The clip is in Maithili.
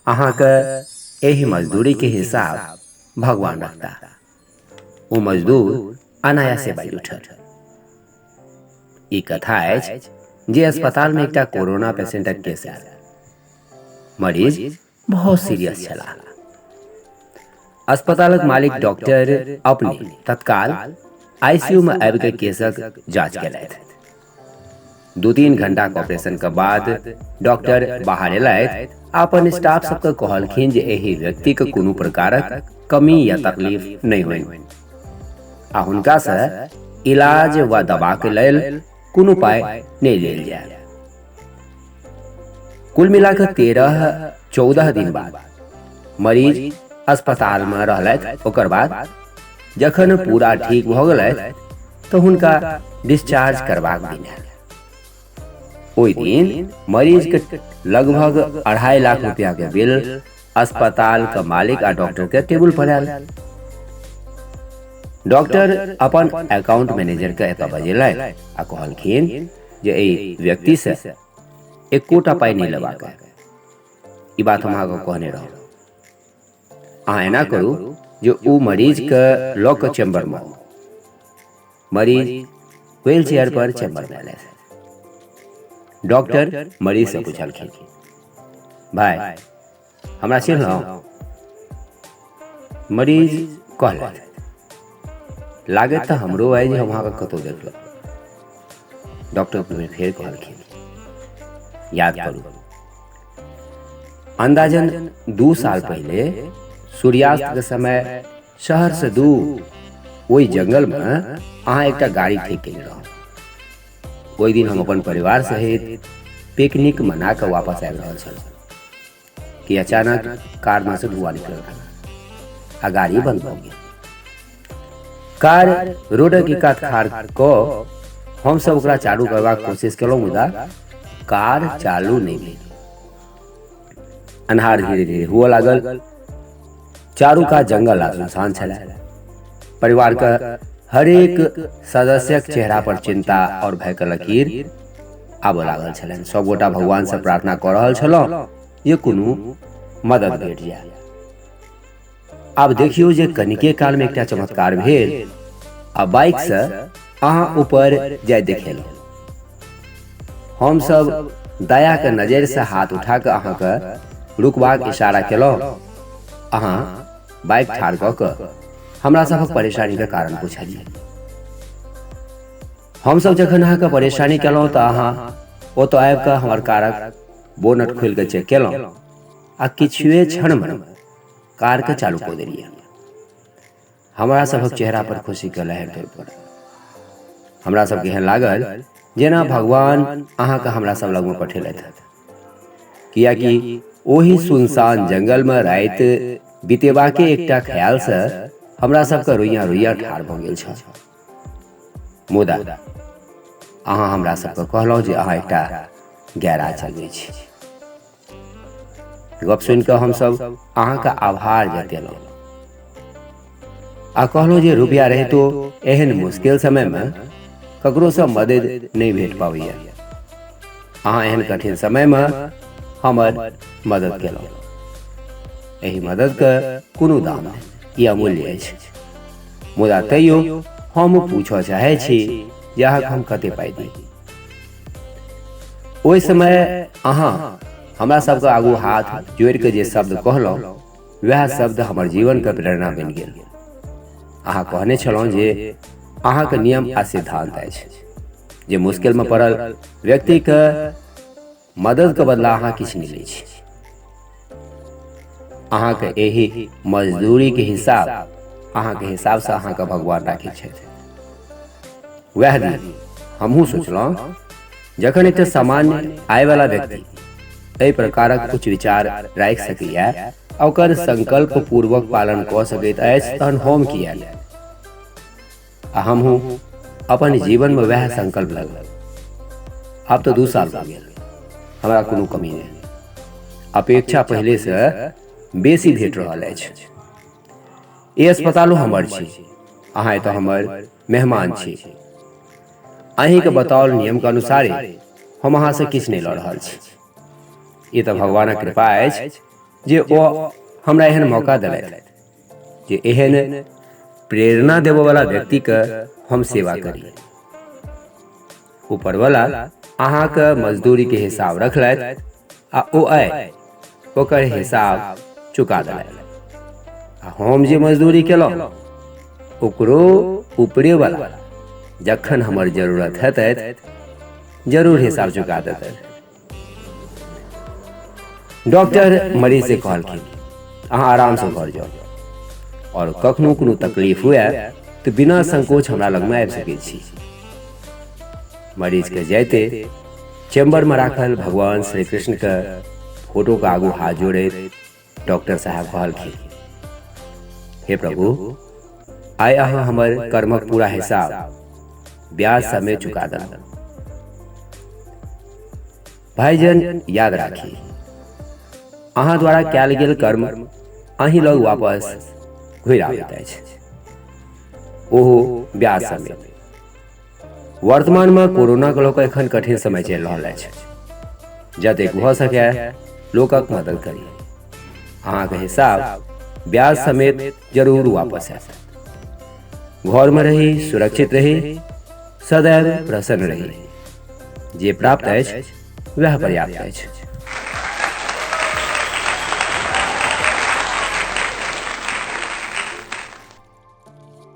अहाँके एहि मजदूरीके हिसाब भगवान रखता। ओ मजदूर अनायासे बाजि उठल। ई कथा अछि जे अस्पताल में एकटा कोरोना पेशेंटक केस आयल। मरीज बहुत सीरियस छलाह। अस्पतालक मालिक डॉक्टर अपने तत्काल आईसीयू में आबि के केसक जांच केलथि। 2-3 घंटा के ऑपरेशन के बाद डॉक्टर बाहर एलथि आ अपन स्टाफ सबके कहलखिन जे एहि व्यक्ति के कोनो प्रकारक कमी या तकलीफ नहि होइन आ हुनका से इलाज वा दवा के लेल कोनो पाइ नहि लेल जाय। कुल मिलाकर 13-14 दिन बाद मरीज अस्पताल में रहलथि। ओकर बाद जखन पूरा ठीक भऽ गेलथि तऽ हुनका डिस्चार्ज करबाक दिन आयल। ओहि दिन मरीज के लगभग 2.5 लाख रुपया के बिल अस्पताल के मालिक आ डॉक्टर के टेबुल पर आयल। डॉक्टर अपन अकाउंट मैनेजर के एतऽ बजेलथि आ कहलखिन जे एहि व्यक्ति से एकोटा पाइ नहि लेबाक है। ई बात हम अहाँके कहने रहौं। अहाँ एना करू जे ओ मरीज के लऽ कऽ चैम्बर में आउ। मरीज व्हील चेयर पर चैम्बर में आयल। डॉक्टर मरीज से पूछलखिन, भाई हमरा चिन्हलहुँ? मरीज कहलथि, लागत तऽ हमरो आइ जे हम अहाँके कतहु देखलहुँ। डॉक्टर फेर कहलखिन, याद करू अंदाजन 2 साल पहले सूर्यास्त के समय शहर से दूर ओहि जंगल में अहाँ एकटा गाड़ी ठीक केने रहौ। ओहि दिन हम अपन परिवार सहित पिकनिक मना कऽ वापस आबि रहल छलहुँ कि अचानक कार में से धुआं निकलल आ गाड़ी बंद भऽ गेल। कार रोडक एक कात खाड़ कऽ हमसब ओकरा चालू करबाक कोशिश केलहुँ, मुदा कार चालू नहि भेल। अन्हार धीरे धीरे हुअ लागल। चारू कात जंगल आ सुनसान छलै। परिवार के हरेक सदस्यक चेहरा पर चिंता और भय के लकीर आबऽ लागल छलनि। सब गोटा भगवान से प्रार्थना कऽ रहल छलहुँ जे कोनो मदद भेट जाय। आब देखियौ जे कनिके काल में एकटा चमत्कार भेल आ बाइक से अहाँ ऊपर जाय देखेलहुँ। हम सब दया के नजर से हाथ उठा के अहाँ के रुकबाक इशारा केलहुँ। अहाँ बाइक ठाढ़ कऽ कऽ हमरा सभक परेशानी के कारण पूछलियै। हमसब जखन अहाँके परेशानी केलहुँ तऽ अहाँ ओतऽ आबि कऽ हमर कारक बोनट खोलि कऽ चेक केलहुँ आ किछुए क्षणमे कारके चालू कऽ देलियै। हमरा सभक चेहरा पर खुशी के लहर दौड़ पड़ल। हमरा सबके एहन लागल जेना भगवान अहाँके हमरा सब लगमे पठेलथि हँ, कियाकि ओहि सुनसान जंगलमे राति बितेबाके एकटा ख्यालसँ हमरा सबके रोइयाँ रोइयाँ ठाढ़ भऽ गेल छल। मुदा अहाँ हमरा सबके कहलहुँ जे अहाँ एकटा गैराज चलबै छी। गप सुनि कऽ हमसब अहाँके आभार जतेलहुँ आ कहलहुँ जे रुपया रहितो एहन मुश्किल समयमे ककरोसँ मदद नहि भेट पाबैए। अहाँ एहन कठिन समयमे हमर मदद केलहुँ। एहि मददके कोनो दाम नहि, ई अमूल्य अछि। मुदा तैयो हम पूछऽ चाहै छी जे अहाँके हम कते पाइ दी? ओहि समय अहाँ हमरा सबके आगू हाथ जोड़ि कऽ जे शब्द कहलहुँ वएह शब्द हमर जीवनके प्रेरणा बनि गेल। अहाँ कहने छलहुँ जे अहाँके नियम आ सिद्धांत अछि जे मुश्किलमे पड़ल व्यक्तिके मददके बदला अहाँ किछु नहि लै छी। अहाँके एहि मजदूरीके हिसाब अहाँके हिसाबसँ अहाँके भगवान राखै छथि। वएह दिन हमहूँ सोचलहुँ जखन एकटा सामान्य आयवला व्यक्ति एहि प्रकारक उच्च विचार राखि सकैए आ ओकर संकल्प पूर्वक पालन कऽ सकैत अछि तहन हम किया नहि? आ हमहूँ अपन जीवनमे वएह संकल्प लगल। आब तऽ 2 साल भऽ गेल, हमरा कोनो कमी नहि, अपेक्षा पहिलेसँ बेसी भेट रहल अछि। ई अस्पतालो हमर छी, अहाँ एतऽ हमर मेहमान छी। अहीँके बताओल नियमके अनुसारे हम अहाँसँ किछु नहि लऽ रहल छी। ई तऽ भगवानक कृपा अछि जे ओ हमरा एहन मौका देलथि जे एहन प्रेरणा देबयवला व्यक्तिके हम सेवा करी। ऊपरवला अहाँके मजदूरीके हिसाब रखलथि आ ओ आइ ओकर हिसाब चुका देलथि आ हम जे मजदूरी केलहुँ ओकरो ऊपरेवला जखन हमर जरूरत हेतै जरूर हिसाब चुका देतै। डॉक्टर मरीज से कहलखिन, अहाँ आरामसँ घर जाउ आओर कखनो कोनो तकलीफ हुए तऽ बिना संकोच हमरा लगमे आबि सकै छी। मरीजके जाइते चैम्बरमे राखल भगवान श्री कृष्णके फोटोके आगू हाथ जोड़ैत डॉक्टर साहब कहलखिन, हे प्रभु, आइ अहाँ हमर कर्मक पूरा हिसाब ब्याज समेत चुका देलहुँ। भाईजन, याद राखी, अहाँ द्वारा कयल गेल कर्म अहीं लग वापस घुरि आबैत अछि, ओहो ब्याज समेत। वर्तमानमे कोरोनाके लऽ कऽ एखन कठिन समय चलि रहल अछि। जतेक भऽ सकय लोकक मदद करी, अहाँके हिसाब ब्याज समेत जरूर वापस आयत। घरमे रही, सुरक्षित रही, सदैव प्रसन्न रही। जे प्राप्त अछि वएह पर्याप्त अछि।